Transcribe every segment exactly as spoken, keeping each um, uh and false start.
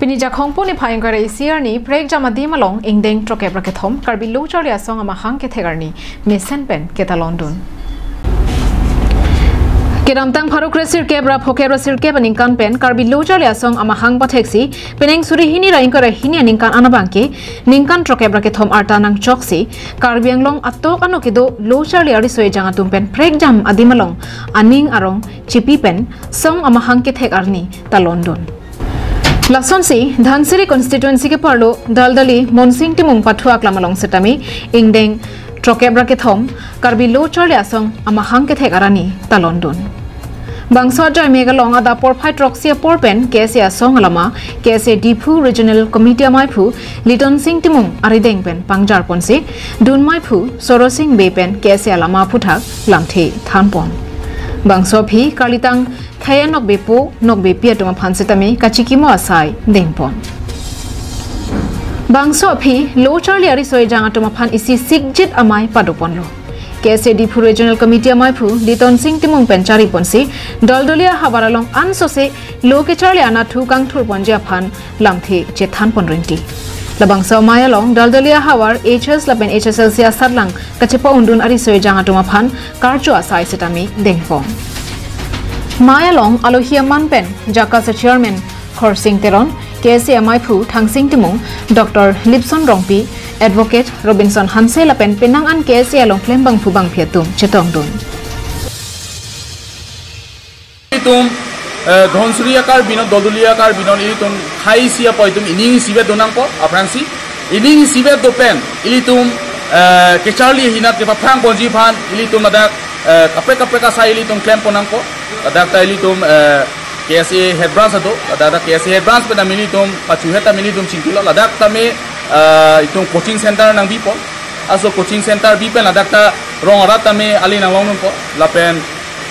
Pini Jakhong pu niphai ingkoi ra isi arni prekjam adim along ingdeng throkkep ra kethom Karbi Lo Charli Asong amahang kethek arni mesen pen ketalon dun. Kedamtang pharo kresirkep ra phokep ra sirkep aningkan pen Karbi Lo Charli Asong amahang patheksi penang suri hini ra ingkoi ra hini aningkan an abangke ningkan throkkep ra kethom arta nangchoksi Karbi Anglong atok ano kedo Lo Charli ariso ejang atum pen prekjam adim along aning arong chipi pen song amahang kethek arni talon dun. Lasonsi Dhansiri constituency keparlo Daldali Monsing Timung pathu aklam along setame ingdeng throkkep ra kethom Karbi Lo Charli Asong amahang kethek arni talon dun. Bangso ajai mek along adap porphai throksi apor pen K S A asong alama K S A Diphu Regional Committee amaiphu Liton Sing Timung arideng pen pangjar ponsi dun maiphu Soro Sing Bey pen K S A alama aphuthak lamthe than pon. Bangso aphi karlitang khei anokbepo nokbepi atum aphan setame kachikimo asai deng pon. Bangso aphi Lo Charli ariso ejang atum aphan isi sikjit amei pado ponlo. K S A Diphu Regional Committee amaiphu Liton Sing Timung pen chari ponsi Daldali ahavar along ansose lo kecharli anatthu kangthur ponji aphan lamthe chethan pon rinti. Labangso amei along Daldali ahavar H S lapen H S L C asatlang kachepa-un dun ariso ejang atum aphan karcho asai setame deng pon. Mei along alohi aman pen JACAS a chairman Khorsing Teron, K S A amaiphu Thangsing Timung, Doctor Lipson Rongpi, Advocate Robinson Hanse lapen penang an K S A along klembangphu bangphi atum chetong dun. Ilitum, eh, Dhansiri a-Karbi non, Daldali a-Karbi non, ilitum khei isi apor itum ining isivet do nangpo, aphrangsi ining isivet do pen ilitum, eh, kecharli ahinat kepaphrang ponji aphan ilitum ladak, eh, kaprek kaprek asai ilitum klem pon nangpo. Ladak ta ilitum, eh, K S A head branch ado, ladak ta K S A head branch pen tame ilitum pachuhet tame ilitum chingkilo, ladak tame, eh, itum coaching center nangbi pon. Laso coaching center bi pen ladak ta rong arat tame ali nanglong dunpo. Lapen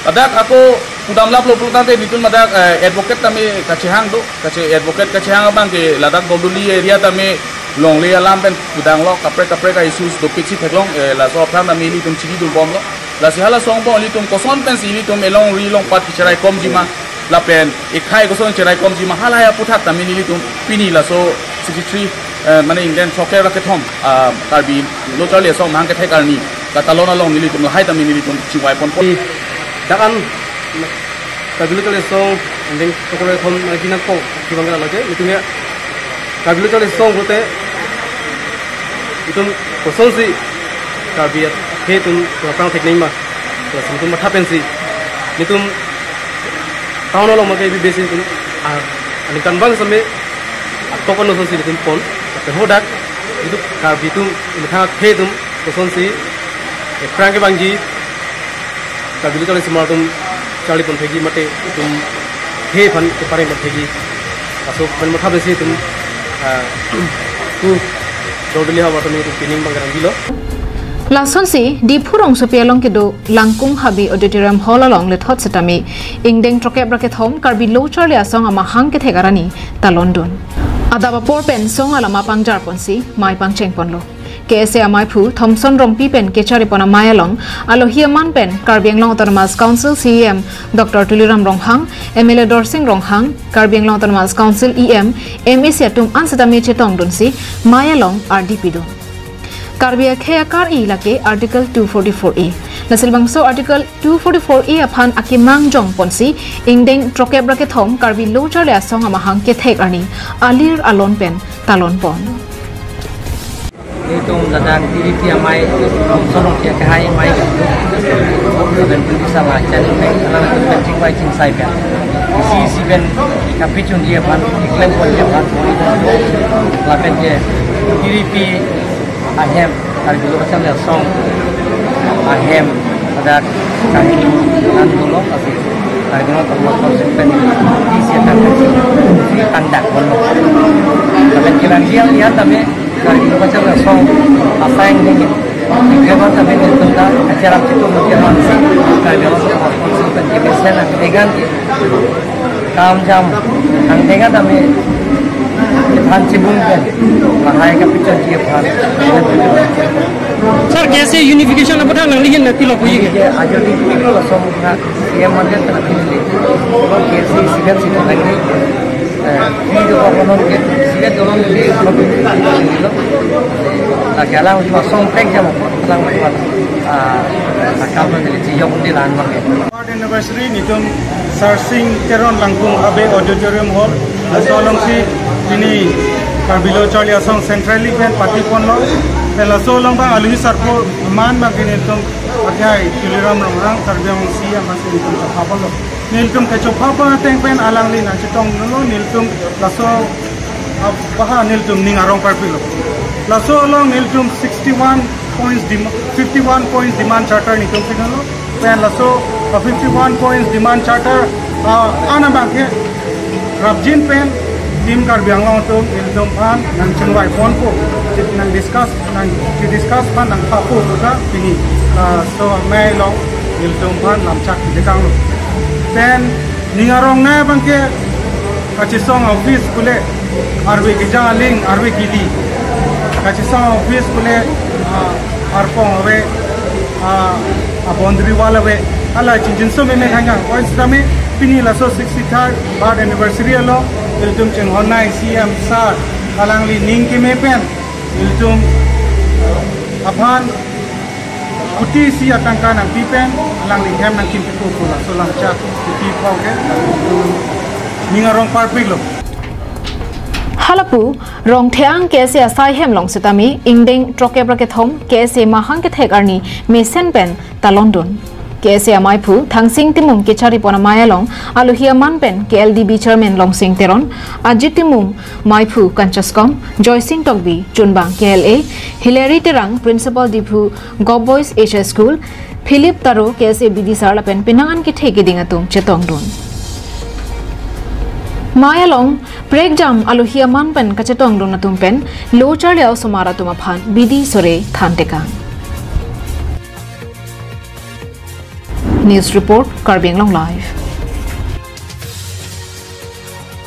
ladak ako pudam laplo pulo tangte nelitum ladak, eh, advocate tame kachehang do, kache advocate kachehang abangke ladak Daldali area tame longle alam pen pudanglo, kaprek kaprek a-issues dopik si theklong, eh, laso aphrang tame ilitum chini dun bomlo. Lasi halaso angbong ilitum koson pensi ilitum elongri longpat kecherai komji ma, lapen ekhei koson cherai komji ma, halahai aphuthak tame nelitum pini laso sixty-three, eh, mane ingdeng throkkep ra kethom, ah, Karbi Lo Charli Asong amahang kethek arni katalon along nelitum lahai tame nelitum chingvai ponpo. Dak an Karbi Lo Charli Asong ingdeng throkkep ra kethom nangji nangkok kibang kala lage, itum ya Karbi Lo Charli Asong pulote itum kosonsi Karbi akhei atum kepaphrang thek nangji ma, laso itum matha pensi itum town along mage bibesi itum, ah, aningkan bang same atok ano sonsi itum pon, lapen hadak itum Karbi atum, imethang akhei atum kosonsi ephrang kevangji, Karbi Lo Charli Asong atum charli pon thekji mate itum khei aphan kepareng pon thekji, laso pen matha pensi itum, ah, tu Daldali ahavar tame itum pining bang kerang bilo. Lasonsi Diphu rongsopi along kedo Langkung Habe Auditorium Hall along lethot setame ingdeng throkkep ra kethom Karbi Lo Charli Asong amahang kethek arni talon dun. Adap apor pen song alama pangjar ponsi mei pangcheng ponlo. K S A amaiphu Thomson Rongpi pen kechari pon amei along alohi aman pen Karbi Anglong Autonomous Council C E M Doctor Tuliram Ronghang, M L A Dorsing Ronghang, Karbi Anglong Autonomous Council E M, M A C atum an setame chetong dunsi mei along ardi pidun. Karbi akhei akar-i lake Article two forty-four A. Lasi labangso Article two forty-four A aphan akemang jong ponsi ingdeng throkkep ra kethom Karbi Lo Charli Asong amahang kethek arni alir alon pen talon pon. Itum ladak T D P amei, Thomson Rongpi akehai amei, lapen police alangchan pen alangtum pen chingvai chingsai pen, isi isi pen kapachunji aphan, keklem ponji aphan, lapen ke T D P ahem, Karbi Lo Charli Asong ahem, ladak kami nandulo, tapi Karbi Lo Charli Asong pen isi akan si tangdak ponlo. Lapen kelang dia lihat tapi Karbi Lo Charli Asong asai yang dingin. Dia mah tapi dia tunda acara itu mungkin masih Karbi Lo Charli Asong pen dia bisa nanti dengan dia. Kam jam, angdeng an tame than chibung pen, lahai kapachunji aphan. Sir, K S A unification aphuthak nangli hin nangpilo puji ke? Ke ajo di pilo laso aphuthak C M mandate than pilo. K S A seven seat nangli. Video konon ke siret konon ke konon ke lagi alang cuma songpek jam alang cuma ah akam nang ke si yok di lan bang. Third anniversary nelitum Sarsing Teron Langkung Abe Auditorium Hall laso alongsi pini Karbi Lo Charli Asong Centrally pen pati ponlo. Pen laso along bang aluhi sarpo man bang ke nelitum akhai Tuliram Ronghang Karbi Anglong C E M aphan si nelitum chapha ponlo. Nelitum kachopha pon ateng pen alangli nangchetong nolo nelitum laso ah baha nelitum ning arong parpiklo. Laso along nelitum sixty-one points dem-, fifty-one points demand charter nelitum pinlo. Pen laso ah fifty-one points demand charter ah an abang ke rapjin pen Team Karbi Anglong atum nelitum aphan nangchingvai ponpo, nang discuss nang discuss aphan nangpapo puta pini laso amei along nelitum aphan lamchak dikanglo. Pen ning arong na bang ke kachesong office pule arve kejang aling arve kili. Kachesong office pule ah arpong ave, ah boundary wall ave. Hala chingjinso meme khanyang. Oi sitame pini laso sixty-third birth anniversary along nelitum chinghonnei C E M sir alangli ning keme pen nelitum aphan kuti isi atangka nangpi pen alangli hem nangkimpipo pu laso lamchak kuti pau ke ning arong parpiklo. Halapu Rongtheng K S A asai hem along sitame ingdeng throkkep ra kethom K S A mahang kethek arni mesen pen talondun. K S A amaiphu Thangsing Timung kechari pon amei along aluhi aman pen K L D B Chairman Longsing Teron, Ajit Timung, maiphu Kanchaskom, Joysing Tokbi, chunbang K L A, Hilary Terang, Principal Diphu Govt Boys H S School, Philip Taro, K S A B D sir lapen penang an kethe keding atum chetongdun. Mei along prekjam aluhi aman pen kachetongdun atum pen lo charli osomar atum aphan bidi sore thantekang. News report, Karbi Anglong Live.